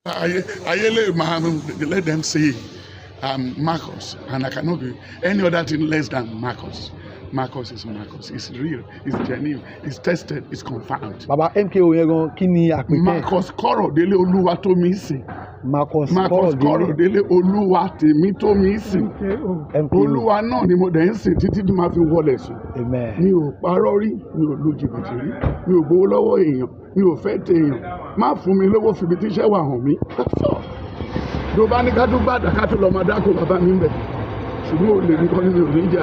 Ayé ayé lè máa, let them say I'm Marcus and I cannot be any other thing less than Marcus. Marcus is Marcus. It's real, it's genuine, it's tested, it's confirmed. Bàbá MKO yẹn gan, kí ni àpèkẹ́? Marcus Kọ̀rọ̀délé Olúwatómisìn. Marcus Marcus Kọ̀rọ̀délé. Kọ̀rọ̀délé Olúwatèmítómisìn. MKO. Olúwa náà ni mo dẹ̀ ń sìn títí tí màá fi wọlé sùn. Amen. Mi ò parọ́ rí, mi ò lu jìbìtì rí, mi ò gbowó lọ́wọ́ èèyàn, mi ò fẹ́ tẹ èèyàn. Má fún mi lówó, fìbí tíṣẹ́ wà hàn mí. That's all. Tó bá ní ká tún gbàdá, ká tún lọ máa dáko bàbá mi ń bẹ̀, ṣùgbọ́n olè nìkan ni mi ò ní jà.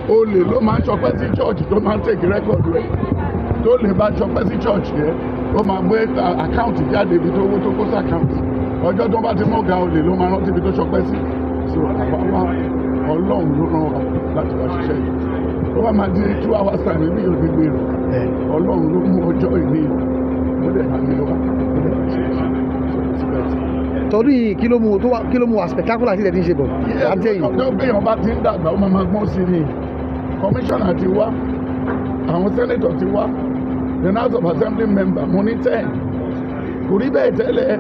Olè ló máa ń ṣọpẹ́ sí church, tó máa ń take record rẹ̀. Tó lè bá ṣọpẹ́ sí church yẹn, ó máa gbé account jáde, ibi tó owó tó kó sí account. Ọjọ́ tó bá ti mú ọ̀gá olè ló máa rántí ibi tó ṣọpẹ́ sí. So àwa wá, Ọlọ́run ló rán wa láti wá ṣiṣẹ́ yìí. Ó wá máa di 2 hours time ní òní gbèrò. Ọlọ́run ló mú ọjọ́ ìní, ó dẹ̀ máa ní wa, ó dẹ̀ máa ṣe é ṣe. So kò sí bẹ́ẹ̀ sí. Torí kí ló mú tó wá, kí ló mú wa spectacular sí ilẹ̀ tí ń ṣe bọ̀ látẹ̀yìn? Ọjọ́ béèyàn bá ti ń dàgbà, ó máa máa gbọ́n sí ni. Commissioner ti wá, àwọn senator ti wá, the House of Assembly member mo ní 10. Kò rí bẹ́ẹ̀ tẹ́lẹ̀.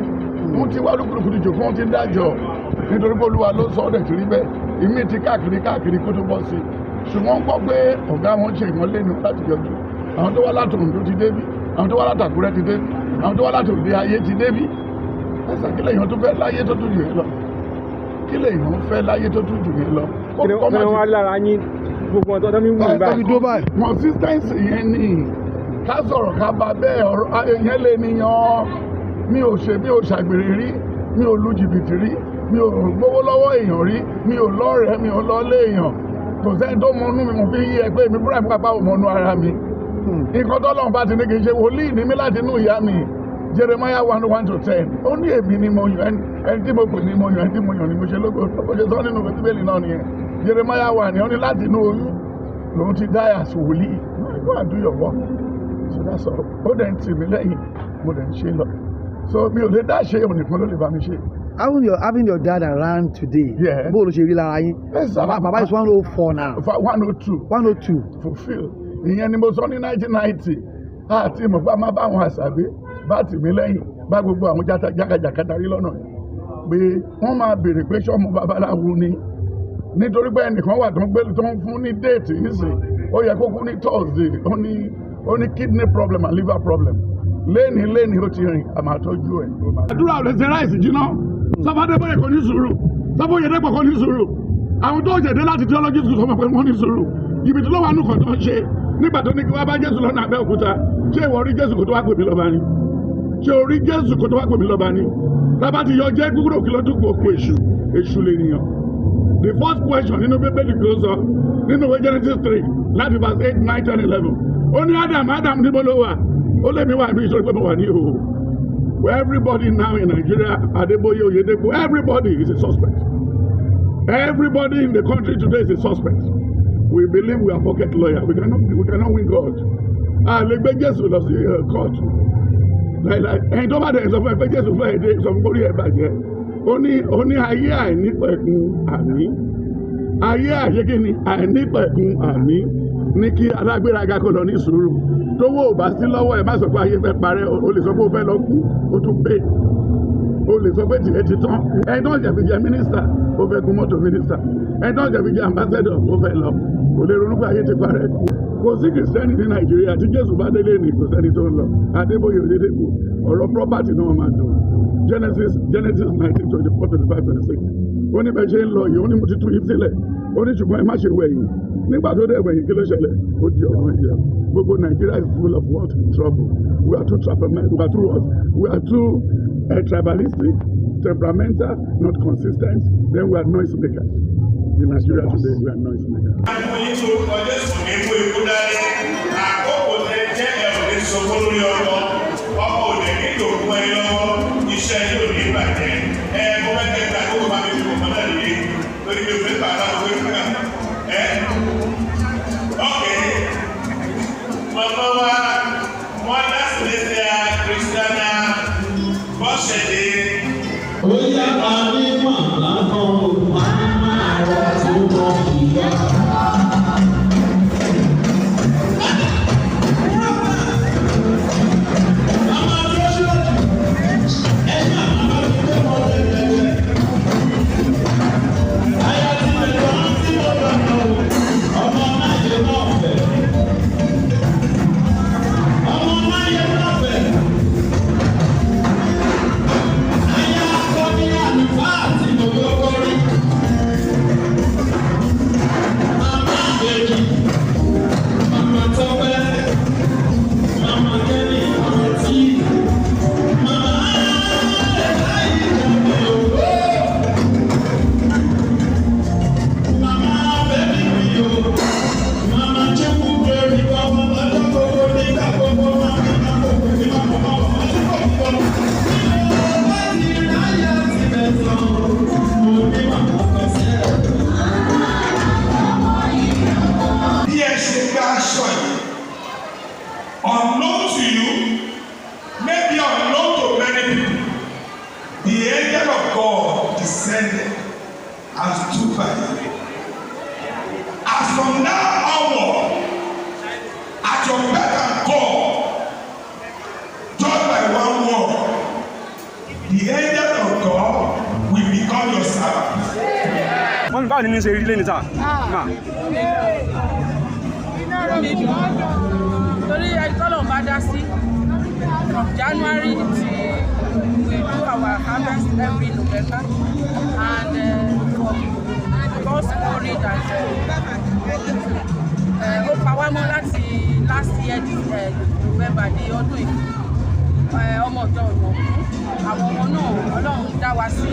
Wọ́n ti wá lúkúlùkù jò fún wọn, ti ń dájọ́ nítorí pé Olúwa ló sọ ọ́ dẹ̀ ti rí bẹ́ẹ̀. Ìmí ti káàkiri káàkiri kó tó bọ́ sí i, ṣùgbọ́n gbọ́ pé ọ̀gá wọn ṣe ìwọ̀n lẹ́nu láti yọjú. Àwọn tó wá láti Oǹdó ti débí, àwọn tó wá láti Àkúrẹ́ ti débí, àwọn tó wá láti òde ayé ti débí. Ẹ̀sà, kí lèèyàn tó fẹ́ láyé tó tún jù yẹn lọ? Kí lèèyàn fẹ́ láyé tó tún jù yẹn lọ? Kí ni wọ́n wá lára yín, gbogbo ọ̀tọ̀ tó fi ń wù yín báyìí? Fi dúró báyìí. Consistency yẹn ni ká sọ̀rọ̀, ká bá bẹ́ẹ̀. Ọ̀rọ̀ yẹn lè níyan. Mi ò ṣe, mi ò ṣàgbèrè rí, mi ò lu jìbìtì rí, mi ò gbowó lọ́wọ́ èèyàn rí, mi ò lọ́rẹ̀ẹ́, mi ò lọ́lé èèyàn. Kò sẹ́ni tó mọnú mi. Mo fi ń yí ẹ pé èmi fúnra mi pápá ò mọnú ara mi. Nǹkan tọ́lọ́run bá ti ní kì í ṣe wòlíì ní mí láti inú ìyá mi. Jeremiah 1:1 to 10, ó ní èmi ni mo yàn, ẹni tí mo pè ní mo yàn, ẹni tí mo yàn ni mo ṣe lógo. Ó ṣe sọ nínú Bíbélì náà nìyẹn. Jeremiah 1 ni ó ní láti inú oyún lòun ti dá as wòlíì. Go and do your work. So that's all. Ó dẹ̀ ń tì mí lẹ́yìn, mo dẹ̀ ń ṣe lọ. So mi ò lè dá ṣe, òun nìkan ló lè bá mi ṣe. Having your dad around today, Yeah. bó ló ṣe rí lára yín? Yes, sir. Baba is 104 now. 102. 102. Fulfill ìyẹn ni mo sọ ní 1990 àti mọ̀ pé a máa bá àwọn àṣàbí bá tì mí lẹ́yìn, bá gbogbo àwọn jákàjàkátà rí lọ́nà yìí, pé wọ́n máa béèrè pé sọ́mọ babaláwo ni, nítorí pé ẹnìkan wà tó ń gbé, tó ń fún ní date nísìn, ó yẹ kó kú ní Thursday. Ó ní kidney problem and liver problem. Léni léni ó ti rìn, a máa tọ́jú ẹ̀. Àdúrà ò lè ṣe rice jiná. Sọfọdébóyè kò ní sùúrù, sọfọyèdèpọ̀ kò ní sùúrù. Àwọn tó jẹ̀dẹ́ láti theology school sọ pé wọ́n ní sùúrù. Jìbìtì ló wà nù kàn tó ń ṣe nígbà tó ní kí wọ́n bá Jésù lọ́nà Abẹ́òkúta. Ṣé ìwọ rí Jésù kó tó wá pè mí lọ́ba ni? Ṣé o rí Jésù kó tó wá pè mí lọ́ba ni? Tábà ti yọ jẹ́ kúrò, kí ló tún kù? Òkú èṣù. Èṣù lè nìyàn. The first question nínú Bíbélì, kí ló sọ nínú ìwé Genesis 3 láti verse 8, 9, 10, 11? Ó ní, "Adam, Adam, níbo ló wà?" Ó lé mi wà ní ìṣòro pé mo wà ní ìhòòhò. Well, everybody now in Nigeria, Adeboye, Oyedepo, everybody is a suspect. Everybody in the country today is a suspect. We believe we are pocket lawyer. We cannot win God. A lè gbé Jésù lọ sí court. Láìláì, ẹni tó bá dẹ̀ sọ fún ẹ pé Jésù fẹ́ dé, sọ fún kórìí ẹ̀ bàjẹ́. Ó ní ayé àìnípẹ̀kun àmì. Ayé àṣekínni àìnípẹ̀kun àmì ní kí alágbéraga kó lọ ní sùúrù. Tówó ò bá sí lọ́wọ́ ẹ̀, má sọ pé ayé fẹ́ parẹ́. O lè sọ pé o fẹ́ lọ kú, ó tún pé. O lè sọ pé tìrẹ ti tán. Ẹni tó ń jẹ̀bi jẹ mínísítà, ó fẹ́ gun mọ́tò mínísítà. Ẹni tó ń jẹ̀bi jẹ ambassador, ó fẹ́ lọ. Kò lè ronú pé ayé ti parẹ́. Kò sí Kìrìsìtẹ́nì ní Nàìjíríà. Tí Jésù bá délé ní, kò sẹ́ni tó ń lọ. Adébóyè, Oyèdèpọ̀, ọ̀rọ̀ property náà máa dùn. Genesis 19:24, 25, 26, ó ní bẹ́ẹ̀ ṣe ń lọ yìí, ó ní mo ti tú yín sílẹ̀. Ó ní ṣùgbọ́n ẹ má ṣe wẹ̀yìn. Nígbà tó dé wẹ̀yìn, kí ló ṣẹlẹ̀? Ó di ọ̀rọ̀ ìyá. Gbogbo Nigeria is full of what? Trouble. We are too temperament, we are too what? We are too tribalistic, temperamental, not consistent. Then we are noise makers. In Nigeria today, we are noise makers. Fún yín tó kọ Jésù ní mú ikú dání. Àkókò tẹ jẹ́, ẹ ò ní sọkún lórí ọkọ, ọkọ ò lè ní ìdòkú ẹ lọ́wọ́, iṣẹ́ yóò ní bàjẹ́. Ẹ mo fẹ́ kẹ́ gba àkókò bá mi fi mọ̀mọ́ náà nìyí lórí mi ò fẹ́ bàtà òwe fún ẹ. Ok, màmá wa, Mother Celestia Christiana Bọ́sẹ̀dé. Ó yá, parí màmá kan ó, màmá wa tó mọ ìyá. The angel of God descended and stood by him. As from now onward, at your beck and call, just by one word, the angel of God will become your servant. Wọ́n ní báwo ni ní ṣe rí lẹ́ni sà mà? Inú mi dùn torí ẹni tọ́lọ́run bá dá sí. From January till we do our harvest every November, and for God's glory that ó pa wá mọ́ láti last year November di ọdún yìí, ọmọ ọ̀dọ́ ọ̀nà àwọn ọmọ náà, Ọlọ́run dá wa sí,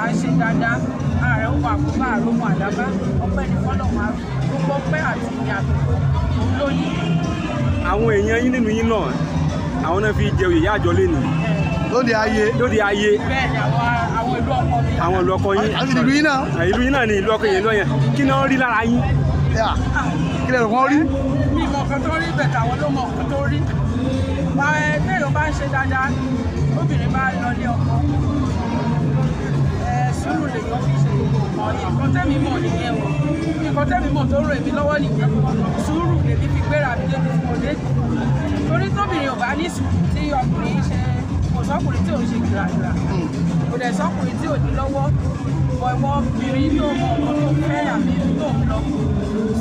à ń ṣe dáadáa. Ààrẹ ó máa kó bá àròmọ àdábá. Ọpẹ́ ní fọ́lọ́run, gbogbo ọpẹ́ àti ìyìn àtòkò òun ló ní. Àwọn èèyàn yín nínú yín náà, àwọn náà fi jẹ oyè ìyá àjọ lẹ́nu. Lóde ayé. Lóde ayé. Bẹ́ẹ̀ ni, àwọn ìlú ọkọ mi. Àwọn ìlú ọkọ yín. Àti ìlú yín náà. Ìlú yín náà ni ìlú ọkọ yín lọ́yẹn. Kí ni wọ́n rí lára yín? Yeah. Kí lè rò wọ́n rí? Mi mọ nǹkan tó rí bẹ̀tẹ̀, àwọn ló mọ nǹkan tó rí. Ẹ téèyàn bá ń ṣe dáadáa, obìnrin bá lọ lé ọkọ, ẹ sùúrù lèèyàn fi ṣe gbogbo nǹkan. Nǹkan tẹ́mi mọ̀ nìyẹn o. Nǹkan tẹ́mi mọ̀ tó ràn mí lọ́wọ́ nìyẹn. Sùúrù lèmi fi gbéra mi débi tí mo dé, torí tóbìnrin ò bá ní sùúrù tí ọkùnrin ṣe, kò sọ́kùnrin tí ò ń ṣe gbìràgbìrà, kò dẹ̀ sọ́kùnrin tí ò ní lọ́wọ́ bọ̀. Ìwọ obìnrin tó mọ nǹkan tó fẹ́ àbí tó ń lọ,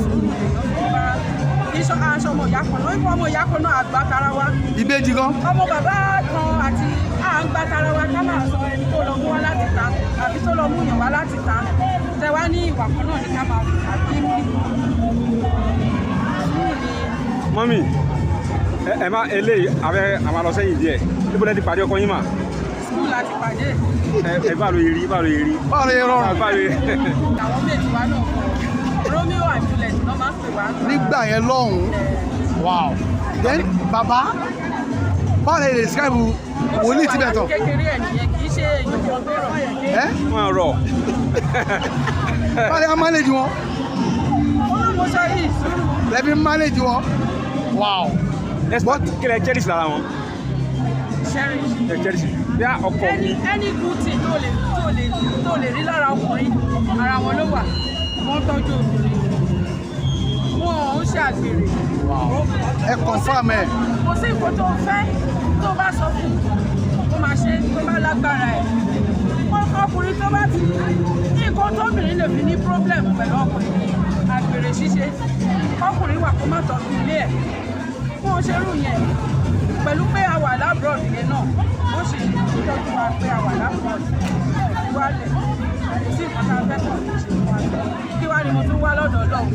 sùúrù lèèyàn fi bá iṣan aṣọ. Ọmọ ìyá kan náà, ikú ọmọ ìyá kan náà, àgbà tara wa. Ìbejì gan. Ọmọ bàbá kan àti à ń gba tara wa, ká máa sọ ẹni tó lọ mú wá láti ta àbí tó lọ mú yàn wá láti ta. Tẹ wá ní ìwà kan náà ní ká máa àbí sùúrù ni. Mummy, ẹ má eléyìí abẹ́ àwọn àlọ́ sẹ́yìn díẹ̀. Níbo lẹ ti pàdé ọkọ yín mà? School láti pàdé. Ẹ bá lo eri, bá lo eri. Báwo lè rọrùn? Bá lo eri. Àwọn méjì wa náà kọ Romeo and Juliet ló máa ń pè wá. Nígbà yẹn lọ́hùn-ún. Wow. Then bàbá, báwo lè describe wòlíì tí bẹ̀ tọ̀? Kékeré ẹ̀ nìyẹn, kì í ṣe èèyàn kan tó rọ̀. Ẹ́. Wọ́n rọ̀. Báwo lè manage wọn? Olómo sọ yìí, sùúrù. Lẹ́bí manage wọn. Wow. But kí lẹ cherish lára wọn? Cherish. Ẹ cherish bí a ọkọ mi. Any good thing tó lè rí lára ọkùnrin, ara wọn ló wà. Wọ́n tọ́jú obìnrin, wọn ò ń ṣàgbèrè. Ẹ confirm ẹ. Kò sí nǹkan tó fẹ́ tó bá sọ fún, ó máa ṣe tó bá lágbára ẹ̀. Ọkùnrin tó bá ti nǹkan tóbìnrin lè fi ní problem pẹ̀lú ọkùnrin ní àgbèrè ṣíṣe. Ọkùnrin wà kó má tọ́jú ilé ẹ̀ fún òṣèrú yẹn, pẹ̀lú pé a wà l'abroad yẹn náà, ó sì tọ́jú wa pé a wà l'abroad wálẹ̀. Kò sí nǹkan tá a fẹ́ kàn ní ṣe fún wa. Kí wá ni mo tún wá lọ́dọ̀ Ọlọ́run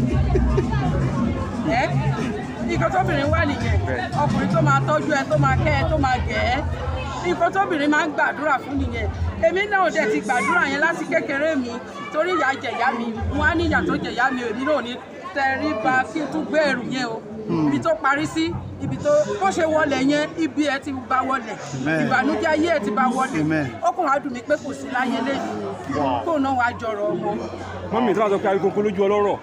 ẹ́? Nǹkan tóbìnrin wà nìyẹn, ọkùnrin tó máa tọ́jú ẹ, tó máa kẹ́ ẹ, tó máa gẹ̀ ẹ́. Nǹkan tóbìnrin máa ń gbàdúrà fún nìyẹn. Èmi náà dẹ̀ ti gbàdúrà yẹn láti kékeré mi, torí ìyá jẹ̀yà mi. Wọn á ní ìyà tó jẹ̀yà mi, èmi náà ní tẹríba kí n tún gbé ẹrù yẹn o. Ibi tó parí sí, ibi tó bó ṣe wọlé yẹn, ibi ẹ ti bá wọlé, ìbànújẹ́ ayé ẹ ti bá wọlé. Ó kàn wá dùn mí pé kò sí láyé lẹ́yìn kóun náà wàá jọrọ ọmọ. Mummy, tó bá sọ pé Awíkonko lójú ọlọ́rọ̀,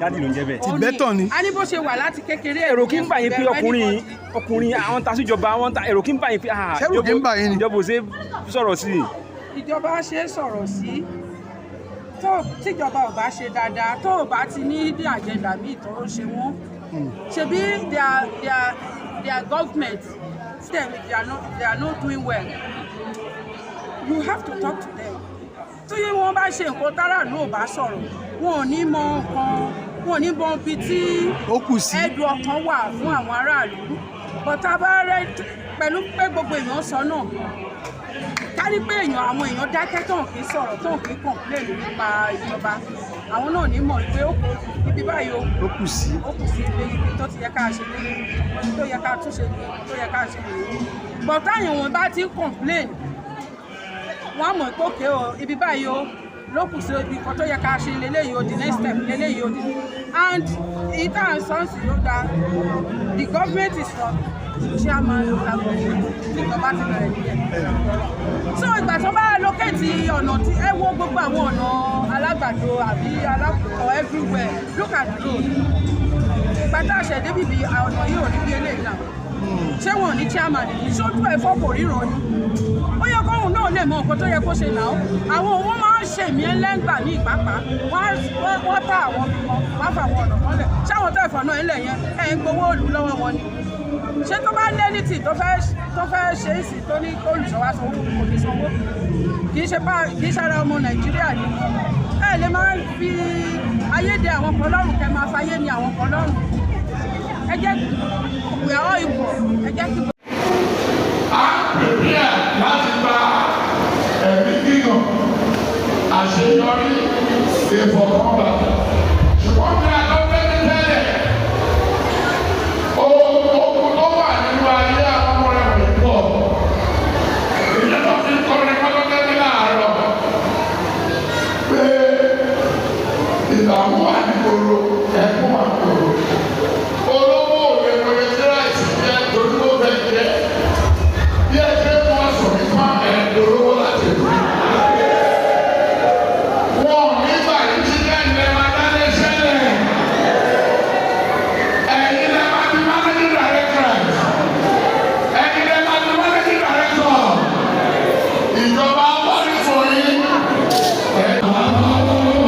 daddy ló ń jẹ́ bẹ́ẹ̀. Ti bẹ́tọ̀ ni. A ní bó ṣe wà láti kékeré. Èrò kí ń bà yín pé ọkùnrin ọkùnrin àwọn ta síjọba, àwọn ta, èrò kí ń bà yín pé ah, Ṣẹ́rù kí ń bà yín ni? Ìjọba ò ṣe sọ̀rọ̀ sí i. Ìjọba ṣe é sọ̀rọ̀ sí. Tó tíjọba ò bá ṣe dáadáa, tó ò bá ti ní ní agenda míì tó ń ṣe wọ́n, ṣebí their government them, they are not doing well, you have to talk to them. Tí wọ́n bá ṣe nǹkan táràlú ò bá sọ̀rọ̀, wọn ò ní mọ nǹkan, wọn ò ní mọ ibi tí Ó kù sí. ẹ̀dùn ọkàn wà fún àwọn aráàlú. Bọ̀tá bá rẹ pẹ̀lú pé gbogbo èèyàn sọ náà, kárí pé èèyàn, àwọn èèyàn dákẹ́ tó ń kí sọ̀rọ̀, tó ń kí complain nípa ìjọba, àwọn náà ní mọ̀ pé ó kù ibi báyìí o. Ó kù sí. Ó kù sí ibi, ibi tó ti yẹ ká ṣe ní, ibi tó yẹ ká túnṣe ní, ibi tó yẹ ká ṣe ní. Bọ̀tá èèyàn wọn bá ti ń complain, wọ́n á mọ̀ pé òkè o, ibi báyìí o ló kù sí, ibi kan tó yẹ ká ṣe leléyìí o, the next step leléyìí o. And ìta and sọ́ọ̀sì ló da. The government is from chairman local government tí ìjọba ti bẹ̀rẹ̀ nìyẹn. So ìgbà tó bá allocate ọ̀nà tí ẹ wo gbogbo àwọn ọ̀nà alágbàdo àbí alákòókò everywhere, look at the road. Ìgbà tá a ṣẹ̀ débi bí ọ̀nà yìí ò ní bí eléyìí náà. Ṣé wọn ò ní chairman ní sójú ẹ̀fọ́ kò ríran ni? Ó yẹ kóhun náà lè mọ nǹkan tó yẹ kó ṣe náà. Àwọn òun máa ń ṣèmí ẹlẹ́ngbà ní ìpápá, wọ́n tá àwọn bímọ, wọ́n fà àwọn ọ̀nà kan lẹ̀. Ṣáwọn tó ẹ̀fọ́ náà ńlẹ̀ yẹn ẹ̀ ń gbowó òlù lọ́wọ́ wọn ni? Ṣé tó bá lé ní tì tó fẹ́ ṣe é sí, tó ní olùṣọ́ wa sanwó, kò ní sanwó? Kì í ṣe bá kì í ṣara ọmọ Nàìjíríà ni. Ẹ lè máa fi ayédè àwọn kan lọ́rùn, kẹ́ máa fayé ní àwọn kan lọ́rùn. Ẹ jẹ́ we are all equal. Ẹ jẹ́ kí. A prepare láti gba ẹ̀mí gígùn, àṣeyọrí, ìfọ̀kànbalẹ̀. Ṣùgbọ́n bí a lọ fẹ́ ní tẹ́lẹ̀, ogun tó wà nínú ayé àwọn ọmọ rẹ̀ kò pọ̀. Ìyẹn tó fi kọrin kọ́lọ́kẹ́lẹ́ láàárọ̀ pé ìdààmú wà nígboro, ẹkún wà nígboro. Olówó òde pẹ̀lú tíráìsì jẹ́ torí ó fẹ́ jẹ́. Bí ẹ ṣe mú ọsùn nìkan ẹ̀ lórówó láti rí. Wọn nígbà yìí ti lẹ́yìn máa dálé sẹ́lẹ̀. Ẹ̀yin lẹ́ máa di managing director. Ẹ̀yin lẹ́ máa di managing director. Ìjọba wọ́n ní fún yín. Ẹ̀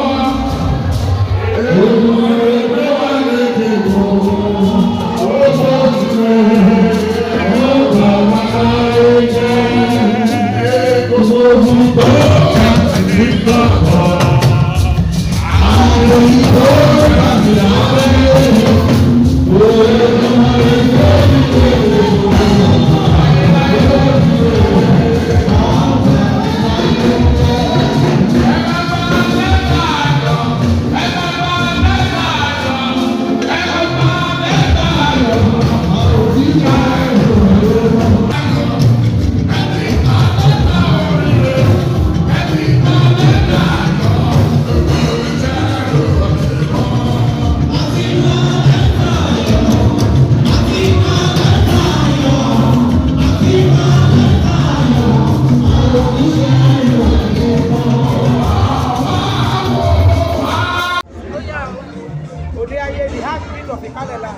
Òde ayé, the heartbeat of Ìkálẹ̀lá.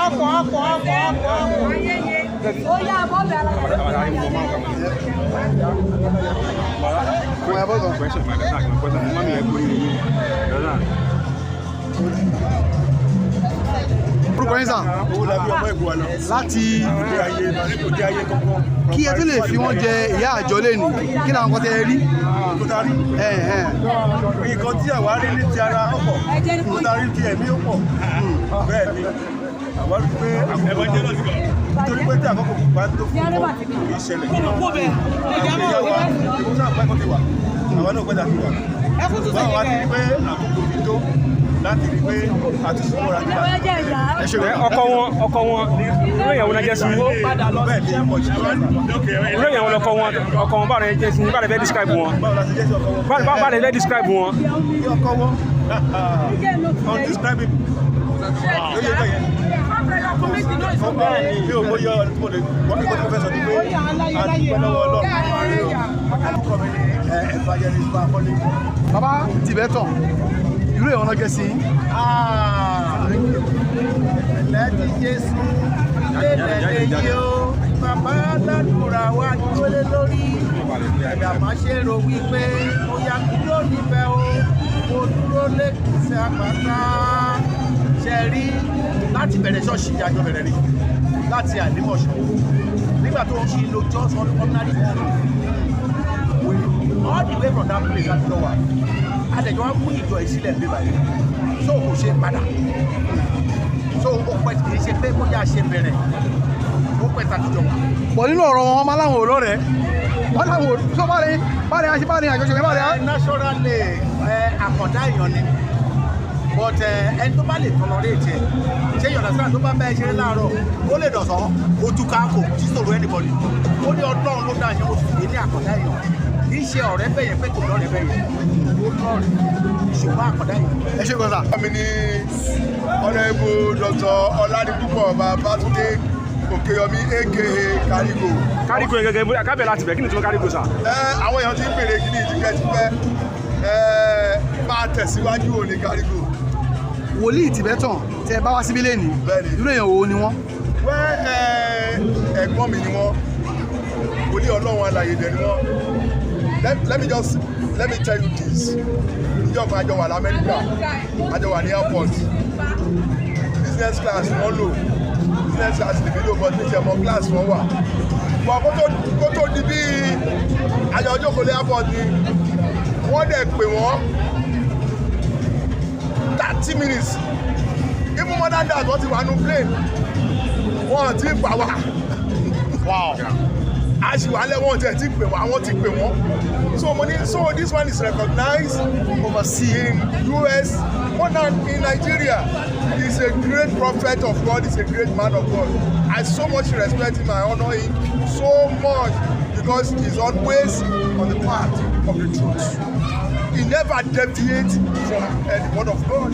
Akọ̀ akọ̀ akọ̀ akọ̀ akọ̀. Question, my question. Mami, ẹ kú oríire yín. Lọ́nà. Orúkọ yín, sà? Owólabí ọmọ ìbú wa lọ. Láti Òde ayé, òde ayé kankan. Kí ẹ tó lè fi wọ́n jẹ ìyá àjọ lẹ́nu, kí làwọn kan tẹ ẹ rí? Kó tá rí. Nǹkan tí àwa rí ní ti ara ọ̀pọ̀, kó tá rí ti ẹ̀mí ó pọ̀. Bẹ́ẹ̀ ni, àwa rí pé àkókò, nítorí pé tí àkókò kò bá tó fún wọn, kì í ṣẹlẹ̀. Àwọn ìyá wa, ìwọ́n sáà pẹ́ kó ti wà, àwa náà pẹ́ dàbí wà. Báwo wá ti rí pé àkókò ti tó láti rí pé àtúnṣe múra nípa. Ẹ ṣe. Ọkọ wọn, irú ìyàwó náà jẹ́ sí yín? Bẹ́ẹ̀ ni, ọmọ ìṣẹ́ Irú ìyàwó lọkọ wọn? Ọkọ wọn, báwo ni jẹ́ sí yín? Báwo lẹ fẹ́ describe wọn? Báwo la ṣe jẹ́ sí ọkọ wọn? Báwo lẹ fẹ́ describe wọn? Ní ọkọ wọn, undescribable. Lóye bẹ́ẹ̀ yẹn. Mi ò bóyá ọdún tí mo lè wọ́n ní kó tó fẹ́ sọ ni pé a dúpẹ́ lọ́wọ́ Ọlọ́run. Orúkọ mi ni Evangelist Bankole. Bàbá Tìbẹ́tàn, irú èèyàn náà jẹ́ sí yín? Ìpìlẹ̀ ti Jésù ilé lẹ́lẹ́ yìí ó. Bàbá ládùúrà wa dúró lé lórí. Ẹ̀dá má ṣe rò wípé ó yá kúrò níbẹ̀ o. Mo dúró lẹ́kùnsẹ̀ àpáta. Ṣe rí, láti bẹ̀rẹ̀ ṣọ́ọ̀ṣì àjọ bẹ̀rẹ̀ rí láti Àlímọ̀ṣọ́ nígbà tó ń ṣe lo just ordinary phone all the way from that place láti lọ wà adẹ̀jọ́ wa mú ìjọ ìsílẹ̀ ń bíbá yìí, so kò ṣe padà, so ó pẹ́. Kì í ṣe pé bóyá ṣe bẹ̀rẹ̀, ó pẹ́ tàtijọ́ wà. Pọ̀ nínú ọ̀rọ̀ wọn, wọn máa láwọn ò lọ́rẹ̀ẹ́, wọ́n láwọn ò sọ bá rẹ̀ bá rẹ̀ àṣẹ bá rẹ̀ àjọṣe bá rẹ̀. Naturally, àkàndá èèyàn ni, but ẹni tó bá lè tolerate ẹ, ṣé you understand, tó bá bá ẹ ṣeré láàárọ̀, ó lè dọ̀sán ó túká, kò tí sọ̀rọ̀ anybody. Ó ní Ọlọ́run ló dá yẹn, ó sì lè ní àkàndá èèyàn. Kì í ṣe ọ̀rẹ́ bẹ̀yẹn pé kò lọ́rẹ̀ẹ́ bẹ̀yẹn, ó lọ́rẹ̀ẹ́, ṣùgbọ́n àkàndá èèyàn. Ẹ ṣe gbọ́dọ̀. Mi ní Honourable Dr. Ọládipúpọ̀ Babátúndé Òkèyọmí, aka Karigo. Kárígò yẹn gẹ́gẹ́ kábẹ̀ láti bẹ̀, kí ni tí wọ́n kárígò sà? Ẹ àwọn èèyàn ti ń bèrè kí ni ìtìpẹ́tipẹ́ ẹ máa tẹ̀síwájú òní Karigo. Wòlíì Tìbẹ́tàn tẹ bá wá síbí lẹ́nìí, Bẹ́ẹ̀ni. irú èèyàn wo ni wọ́n? Wẹ́ ẹ̀gbọ́n mi ni wọ́n, wòlíì Ọlọ́run alààyè dẹ̀ ni wọ́n. Let me tell you this. Ìjọ kan àjọ wà l'Amẹ́ríkà, àjọ wà ní airport. Business class wọ́n lò, business class lèmi lò, but ní ìṣẹ̀mọ̀ class wọ́n wà. Bọ̀ kó tó di bí àjọ jókòó lé airport ni wọ́n dẹ̀ pè wọ́n 30 minutes, even more than that, wọ́n ti wà nù plane, wọ́n ti gbà wá. A sì wà lẹ́wọ̀n tí ẹ̀ ti pè wá, wọ́n ti pè wọ́n. So mo ní, so this one is recognized overseas, in US, more than in Nigeria. He is a great prophet of God. He is a great man of God. I so much respect him. I honour him so much because he is always on the path of the truth. He never deviate from the word of God.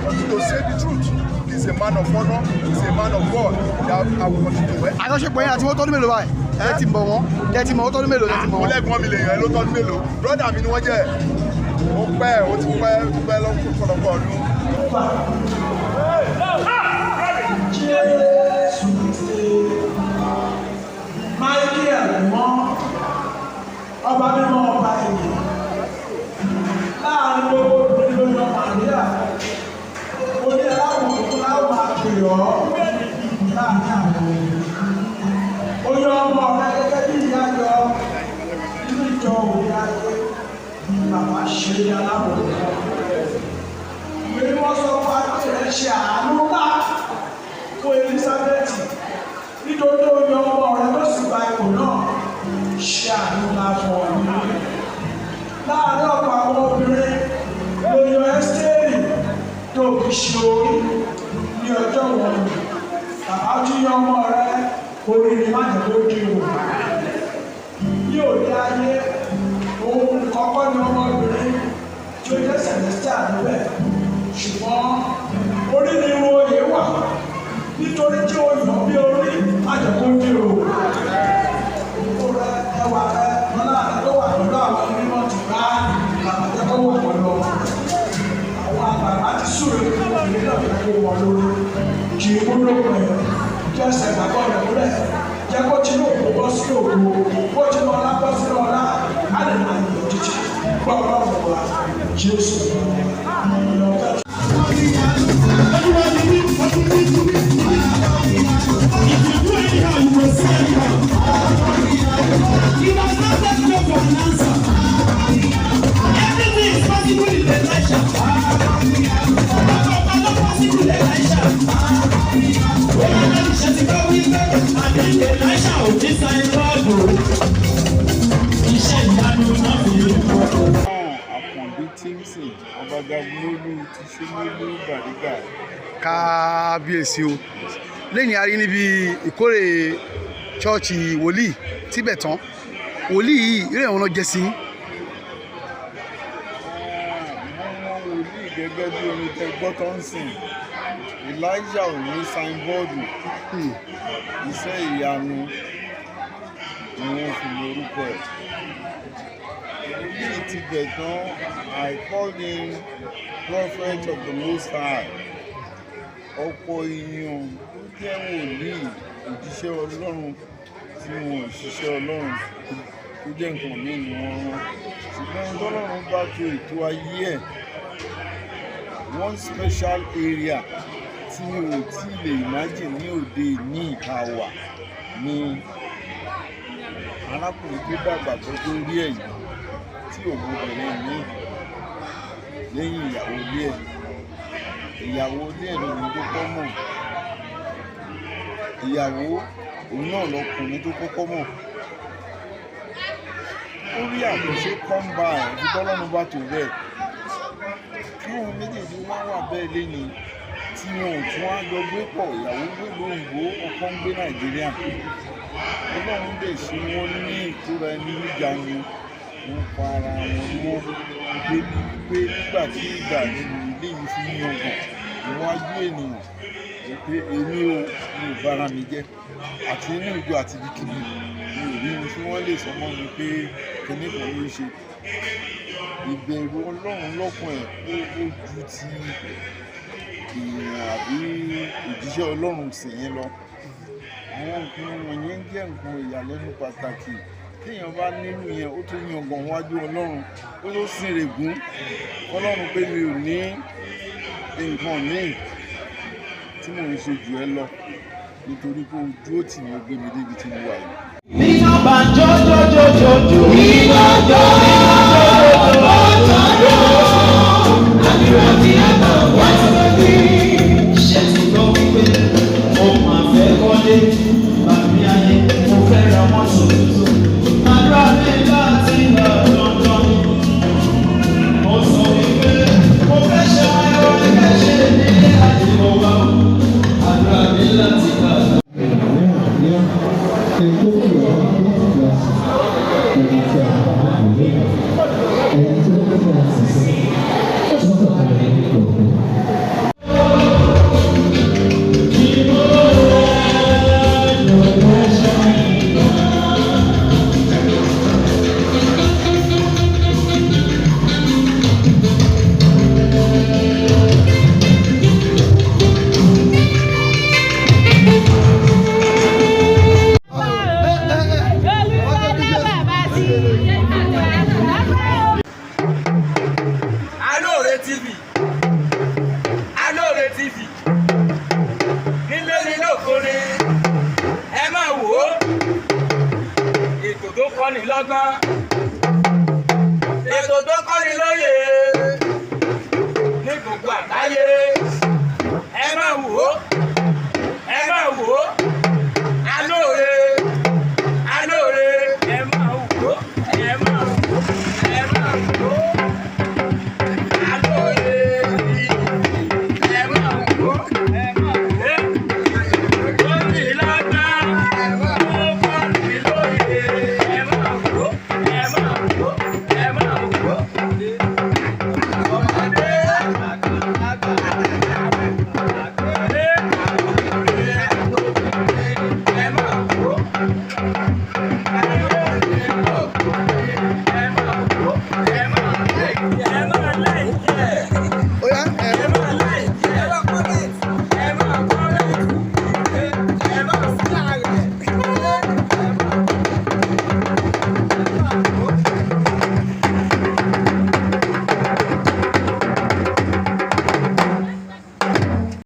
Continue to say the truth. He is a man of honour. He is a man of God that I will continue to. Àjọṣepọ̀ yẹn àti wọ́n tọ́dún mélòó báyìí? Ẹ ti mọ̀ wọ́n, ẹ ti mọ̀ wọ́n tọ́dún mélòó? Ẹ ti mọ̀ Mo wọ́n. lẹ́gbọ́n mi lè yàn ẹ́ ló tọ́dún mélòó, brother mi ni wọ́n jẹ́. Ó pẹ́, ó ti pẹ́, ó ti pẹ́ lọ́pọ̀lọpọ̀ ọdún. Jésù Kristi, Michael mọ́, ọba mímọ́, ọba ènìyàn, láàrin gbogbo obìnrin ló yan Màríà. Ó ní alábùkún láwọn máa pè ọ́ láàrin àwọn obìnrin. Ó yan ọmọ rẹ gẹ́gẹ́ bí ìyá yọ nínú ìjọ òde ayé. Bàbá ṣe ní alábùkún. Ìwé mímọ́ sọ fún adé rẹ̀ ṣe àánú ńlá fún Elizabeth nítorí tó yan ọmọ rẹ tó sì gba ipò náà. Ṣe àánú ńlá fún ọ láàárín ọ̀pọ̀ àwọn obìnrin ló yan Ẹ́sítérì tó fi ṣe orí ní ọjọ́ wọ̀nyí. Bàbá tún yan ọmọ rẹ, orí ni má jẹ́ kó di òun ní òde ayé. Òun kọ́kọ́ ni ọmọbìnrin tí ó jẹ́ Celestial níbẹ̀, ṣùgbọ́n orí ni irun oyè wà. Nítorí tí ó yàn bí orí, má jẹ́ kó di òun. Ògo rẹ, ẹwà rẹ, ọlá rẹ tó wà pẹ̀lú àwọn onímọ̀ ti bá bàbá jẹ́ kó wà pẹ̀lú ọmọ rẹ. Àwọn àgbààgbà ti súre fún obìnrin náà, jẹ́ kó wọ lórí kì í múlò pẹ̀. Jẹ́ ẹsẹ̀ ìgbàgbọ́ rẹ̀ múlẹ̀, jẹ́ kó tinú òkú bọ́ sí ògo, kó tinú ọlá bọ́ sínú ọlá, á lè máa yọ̀ títí. Gbọ́ Ọlọ́run wa, Jésù ìyọ̀kẹ́. If you do anyhow, you go see anyhow. He does not take no for an answer. Everything is possible in Elisha. Bàbá ló possible in Elisha. Bóyá Elisha ti gbọ́ wípé àbí Elisha ò ní sign board o. Iṣẹ́ ìyanu náà fi ń bọ̀. Àkànbí Timson, Ọbagagunlólú ti Ṣómólú Bàrígà. Kábíyèsí o. Lẹ́yìn a rí níbi ìkórè chọ́ọ̀chì wòlíì tíbẹ̀ tán, wòlíì yìí eré ìwọ̀n náà jẹ́ sí yín? Wọ́n wọ́n wòlíì gẹ́gẹ́ bí orin tẹ gbọ́ tó ń sìn. Elijah ò ní signboard, iṣẹ́ ìyanu ni wọ́n fi lórúkọ ẹ̀. Wòlíì ti bẹ̀ tán, I call him prophet of the Most High. Ọ̀pọ̀ èèyàn tó jẹ́ wòlíì, òjíṣẹ́ Ọlọ́run, tí wọn ò ṣiṣẹ́ Ọlọ́run, tó jẹ́ nǹkan míì ni wọ́n rán, ṣùgbọ́n tọ́lọ́run bá to ètò ayé ẹ̀, one special area tí mi ò tí lè imagine ní òde ní ìta wà ní arákùnrin tó dàgbà tó tó rí ẹ̀yìn tí òun obìnrin míì lẹ́yìn ìyàwó ilé ẹ̀. Ìyàwó ilé ẹ̀ lóbìnrin tó kọ́ mọ̀. Ìyàwó òun náà lọkùnrin tó kọ́kọ́ mọ̀. Ó rí àtúnṣe come by ibi tọ́lọ́run bá tó bẹ́ẹ̀ káwọn méjèèjì wá wà bẹ́ẹ̀ lẹ́ni tí wọn ò tún á jọ gbé pọ̀. Ìyàwó gbé lóyìnbó, ọkọ ń gbé Nàìjíríà. Ọlọ́run dẹ̀ ṣe wọ́n ní ìkóra ẹni níjàánu, wọ́n pa ara wọn mọ́ débi wípé nígbà tí ìgbà nínú ilé yìí fi ń yangàn níwájú ènìyàn wípé èmi ò mi ò bára mi jẹ́ àti inú ìjọ àti ibikíbi, mi ò rí ohun tí wọ́n lè sọ mọ́ mi pé kinní kan ló ń ṣe. Ìbẹ̀rù Ọlọ́run lọ́kàn ẹ̀ ó ju ti èèyàn àbí òjíṣẹ́ Ọlọ́run sì yẹn lọ. Àwọn nǹkan wọ̀nyẹn jẹ́ nǹkan ìyàlẹ́nu pàtàkì. Téèyàn bá nínú yẹn, ó tún yangàn wájú Ọlọ́run, ó tó sin règún Ọlọ́run pé mi ò ní nǹkan míì tí mò ń ṣe jù ẹ́ lọ, nítorí pé ojú ó tì mí, ó gbé mi débi tí mo wà yìí. Iná bá jó jó jó jó jó. Iná jó iná jó jó jó jó. Àdúrà tí a bá wá sí. Ṣé ti gbọ́ wípé mo máa fẹ́ kọ́lé? Bàbí ayé mo fẹ́ ra mọ́tò tuntun. Àdúrà mi láti lọ dandan. Mo sọ wípé mo fẹ́ ṣe ayọ̀ ẹgbẹ́ ṣe nílé ayé mo wá. Àdúrà mi láti gbà. Alóore TV, Alóore TV, nílé ní lóko ni ẹ máa wò ó. Ètò tó kọ́ni lọ́gbọ́n, ètò tó kọ́ni lóye ní gbogbo àgbáyé, ẹ máa wò ó.